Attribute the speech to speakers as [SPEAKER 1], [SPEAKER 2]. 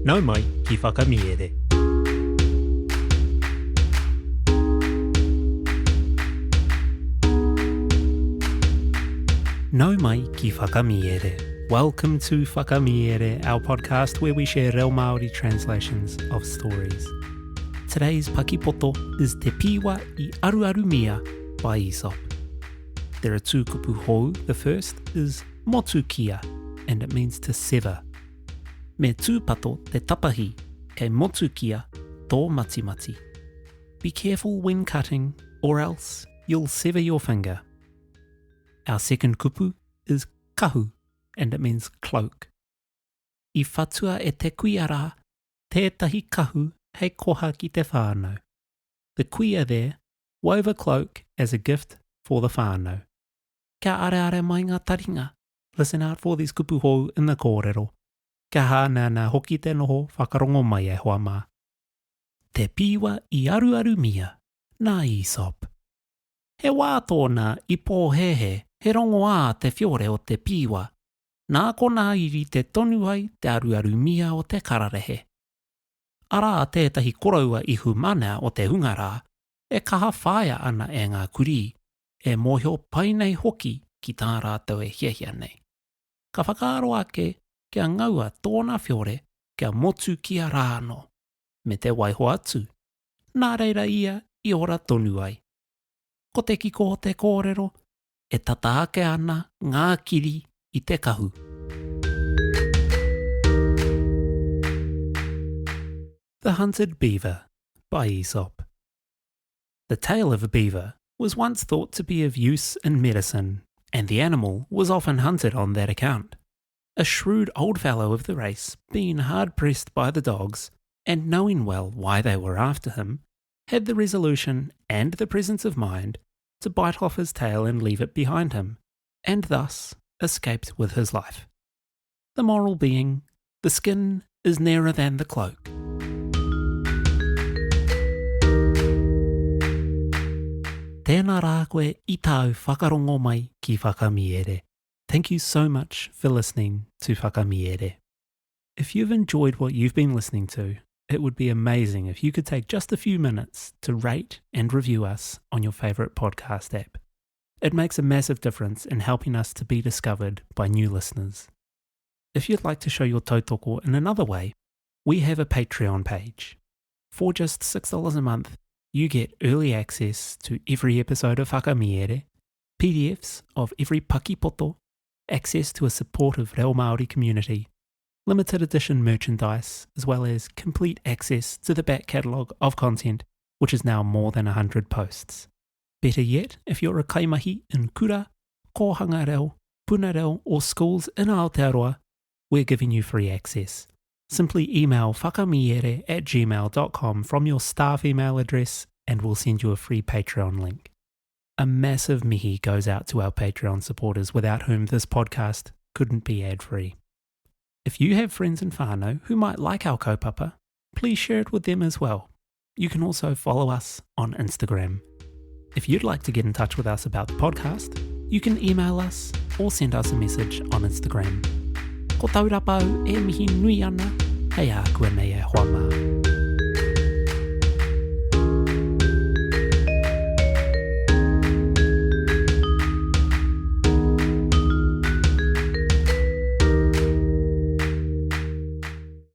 [SPEAKER 1] Nau mai ki Whakamiere. Nau mai ki Whakamiere. Welcome to Whakamiere, our podcast where we share reo Māori translations of stories. Today's pakipoto is Te Piwa i Aruarumia by Aesop. There are two kupu hou. The first is motukia, and it means to sever. Me tūpato te tapahi, kei motukia tō matimati. Be careful when cutting, or else you'll sever your finger. Our second kupu is kahu, and it means cloak. I whatua e te kuia rā tētahi kahu hei koha ki te whānau. The kuia there wove a cloak as a gift for the whānau. Kia areare mai ngā taringa, listen out for these kupu hou in the kōrero. Kia hāneanea hoki te noho whakarongo mai e hoa mā. Te pīwa i aruarumia, nā Aesop. He wā tōna i pōhēhē he rongoā te whiore o te pīwa, nā konā i rite tonu ai te aruarumia o te kararehe. Arā tētahi koroua ihu manea o te hunga rā, e kaha whāia ana e ngā kurī, e mōhio pai nei hoki ki tā rātou e hiahia nei. Ka whakaaro ake kia ngaua tōna whiore kia motukia rā anō, me te waiho atu, nā reira ia i ora tonu ai. Ko te kiko o te kōrero, e tata ake ana ngā kiri i te kahu. The Hunted Beaver by Aesop The tail of a beaver was once thought to be of use in medicine, and the animal was often hunted on that account. A shrewd old fellow of the race, being hard pressed by the dogs, and knowing well why they were after him, had the resolution and the presence of mind to bite off his tail and leave it behind him, and thus escaped with his life. The moral being, the skin is nearer than the cloak. Tēnā rā koe i tāu whakarongo mai ki Whakamiere. Thank you so much for listening to Whakamiere. If you've enjoyed what you've been listening to, it would be amazing if you could take just a few minutes to rate and review us on your favourite podcast app. It makes a massive difference in helping us to be discovered by new listeners. If you'd like to show your tautoko in another way, we have a Patreon page. For just $6 a month, you get early access to every episode of Whakamiere, PDFs of every pakipoto, access to a supportive Reo Māori community, limited edition merchandise, as well as complete access to the back catalogue of content, which is now more than 100 posts. Better yet, if you're a kaimahi in kura, kōhanga reo, puna reo or schools in Aotearoa, we're giving you free access. Simply email whakamiere at gmail.com from your staff email address and we'll send you a free Patreon link. A massive mihi goes out to our Patreon supporters without whom this podcast couldn't be ad free. If you have friends in whānau who might like our kaupapa, please share it with them as well. You can also follow us on Instagram. If you'd like to get in touch with us about the podcast, you can email us or send us a message on Instagram. Ko Taurapa au e mihi nui ana, hei ākuanei e hoa mā.